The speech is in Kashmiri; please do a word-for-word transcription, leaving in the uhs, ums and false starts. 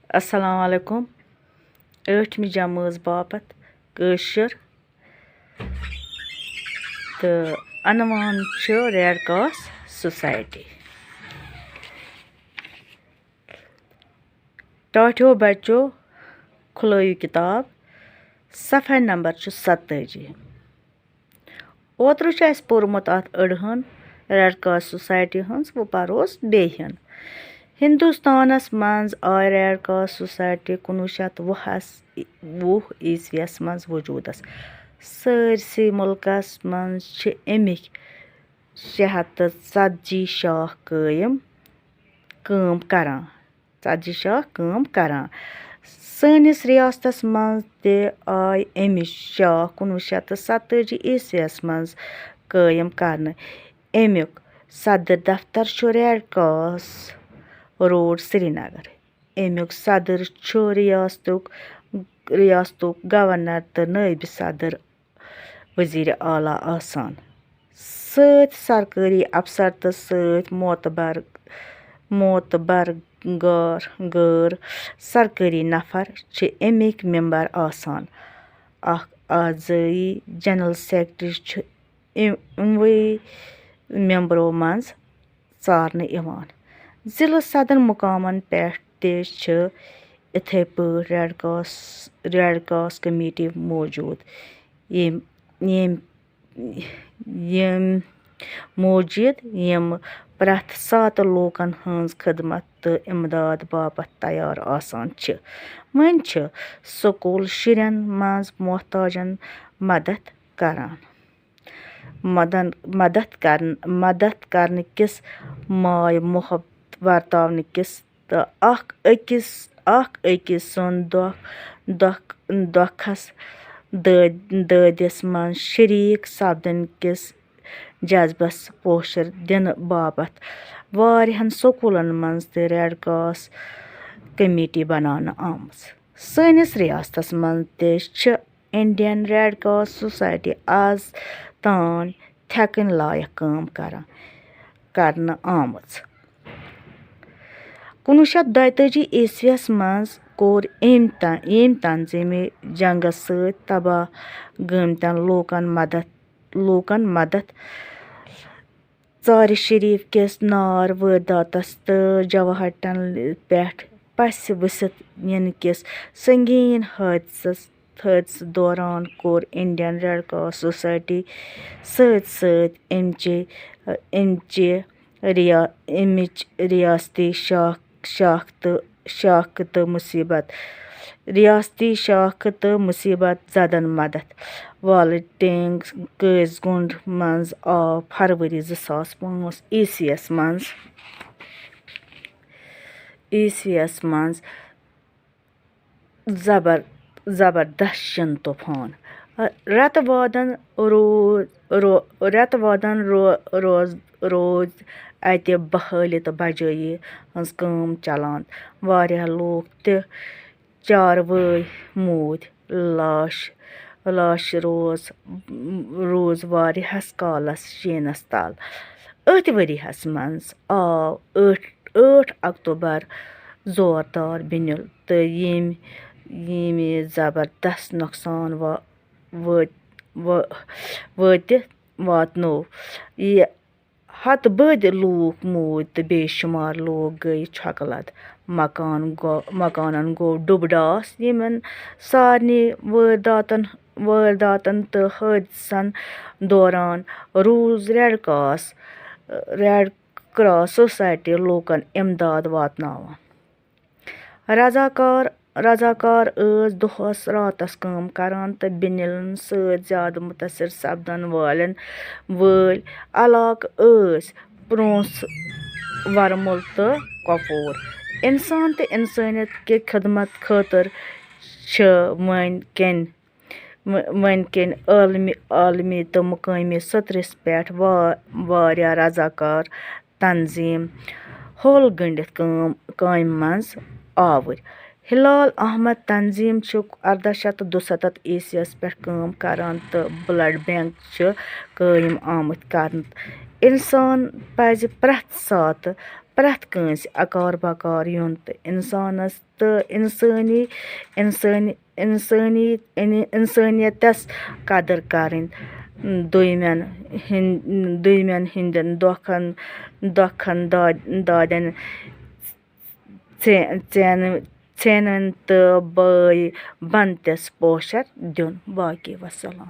السلام علیکم۔ ٲٹھمہِ جمٲژ باپتھ کٲشُر تہٕ عنوان چھُ ریڈ کراس سوسائٹی۔ ٹاٹھیو بچو، کھُلٲیِو کِتاب، صفحہ نمبر چھُ ستٲجی۔ اوترٕ چھُ اَسہِ پوٚرمُت اَتھ أڑہَن ریڈ کراس سوسائٹی ہٕنٛز، وۄنۍ پَروس بیٚیہِ ہَن۔ ہندوستانَس منٛز آے ریڈ کراس سوسائٹی کُنوُہ شیٚتھ وُہَس، وُہ عیسویَس منٛز وجوٗدَس۔ سٲرسٕے مُلکَس منٛز چھِ اَمِکۍ شےٚ ہَتھ تہٕ ژتجی شاخ قٲیِم کٲم کران۔ ژتجی شاخ کٲم کران۔ سٲنِس ریاستَس منٛز تہِ آے اَمِچ شاخ کُنوُہ شیٚتھ تہٕ ستٲجی عیسویَس منٛز قٲیِم کرنہٕ۔ اَمیُک صدر دفتر چھُ ریڈ کراس روڈ، سرینگر۔ اَمیُک صدر چھُ ریاستُک، ریاستُک گورنر تہٕ نٲیِب صدر وزیر اعلیٰ آسان۔ سۭتۍ سرکٲری افسر تہٕ سۭتۍ معتبر، معتبر غٲر، غٲر سرکٲری نفر چھِ اَمِکۍ ممبر آسان۔ اکھ اعضٲیی جنرل سیکرٹری چھُ اِم-، اِموٕے ممبرو منٛز ژارنہٕ یِوان۔ ضلعہٕ صدر مقامن پٮ۪ٹھ تہِ چھِ اِتھے پٲٹھۍ red cross, red cross committee موجود، یِم، یِم، یِم موجود، یِم پرٛٮ۪تھ ساتہٕ لوٗکن ہٕنٛز خدمت تہٕ امداد باپتھ تیار آسان چھِ۔ وۄنۍ چھِ سکوٗل شُرٮ۪ن منٛز محتاجن مدد کران۔ مدن-، مدد کرن-، مدد کرنہٕ کِس، ماے محبت ورتاونہٕ کِس تہٕ اکھ أکِس، اکھ أکِس سُنٛد دۄکھ، دۄکھ، دۄکھس دٲ-، دٲدِس منٛز شریٖک سپدن کِس جذبس پوشر دِنہٕ باپتھ واریاہن سکوٗلن منٛز تہِ ریڈ کراس کمیٹی بناونہٕ آمٕژ۔ سٲنِس ریاستس منٛز تہِ چھِ انڈین ریڈ کراس سوسائٹی آز تام تھٮ۪کٕنۍ لایق کٲم کران، کرنہٕ آمٕژ۔ کُنوُہ شیٚتھ دۄیتٲجی عیسویَس منٛز کوٚر أمۍ تن-، ییٚمۍ تنظیٖمی جنگس سۭتۍ تباہ گٲمتٮ۪ن لوٗکن مدد، لوٗکن مدد۔ ژارِ شریف کِس نار وٲرداتس تہٕ جواہر ٹنلہِ پٮ۪ٹھ پسہِ ؤسِتھ یِنہٕ کِس سنگین حٲدثس، حٲدثہٕ دوران کوٚر انڈین ریڈ کراس سوسائٹی سۭتۍ سۭتۍ امچہِ، امچہِ ریا-، امِچ ریاستی شاخ، شاخ تہٕ شاخ تہٕ مُصیٖبت، ریاستی شاخ تہٕ مُصیٖبت زدن مدد۔ والٹینگ قٲضۍ گُنڈ منٛز آو فروری زٕ ساس پانٛژھ عیسویَس منٛز، عیسویَس منٛز زبر-، زبردست شِنہٕ طوفان۔ رٮ۪تہٕ وادن روٗد، رو-، رٮ۪تہٕ وادن رو-، روز-، روٗز اَتہِ بحٲلی تہٕ بجٲیی ہٕنٛز کٲم چلان۔ واریاہ لوٗکھ تہٕ چاروٲے موٗدۍ۔ لاش، لاش روز، روٗز واریاہس کالس شیٖنس تل۔ أتھۍ ؤریَس منٛز آو ٲٹھ، ٲٹھ اکتوبر زوردار بِنیُل تہٕ ییٚمۍ، ییٚمہِ زبردست نۄقصان وا-، وٲ-، وٲ-، وٲتِتھ واتنوو۔ یہِ ہتہٕ بٔدۍ لوٗکھ موٗدۍ تہٕ بے شُمار لوٗکھ گٔیہِ چھۄکہٕ لد۔ مکان گو-، مکانن گوٚو ڈُبہٕ ڈاس۔ یِمن سارنٕے وٲرداتن، وٲرداتن تہٕ حٲدثن دوران روٗز red cross, red cross society لوٗکن امداد واتناوان۔ رضاکار، رضاکار ٲسۍ دۄہس راتس کٲم کران تہٕ بِنیلن سۭتۍ زیادٕ مُتٲثِر سپدن والٮ۪ن، وٲلۍ علاقہٕ ٲسۍ پرونٛس، ورمُل تہٕ کۄپوور۔ انسان تہٕ انسٲنیت کہِ خدمت خٲطرٕ چھِ وۄنۍ کٮ۪ن، وۄنۍ کٮ۪ن عالمی، عالمی تہٕ مقٲمی سطرس پٮ۪ٹھ وا-، واریاہ رضاکار تنظیٖم ہول گٔنٛڈِتھ کٲم، کامہِ منٛز آوٕرۍ۔ ہلال احمد تنظیٖم چھُ ارداہ شیٚتھ تہٕ دُسَتتھ عیسویَس پٮ۪ٹھ کٲم کران تہٕ بلڈ بینک چھِ قٲیِم آمٕتۍ کرنہٕ۔ انسان پزِ پرٛٮ۪تھ ساتہٕ پرٛٮ۪تھ کٲنٛسہِ اکار بکار یُن تہٕ اِنسانَس تہٕ اِنسٲنی اِنسٲنی اِنسٲنی اِنسٲنیتَس قدٕر کَرٕنۍ۔ دوٚیمٮ۪ن ہِنٛد دوٚیمٮ۪ن ہِنٛدٮ۪ن دۄکھَن دۄکھَن داد دادٮ۪ن ژے ژینہٕ ژینَن تہٕ بٲے بنتِس پوشر دیُن۔ باقی وسلام۔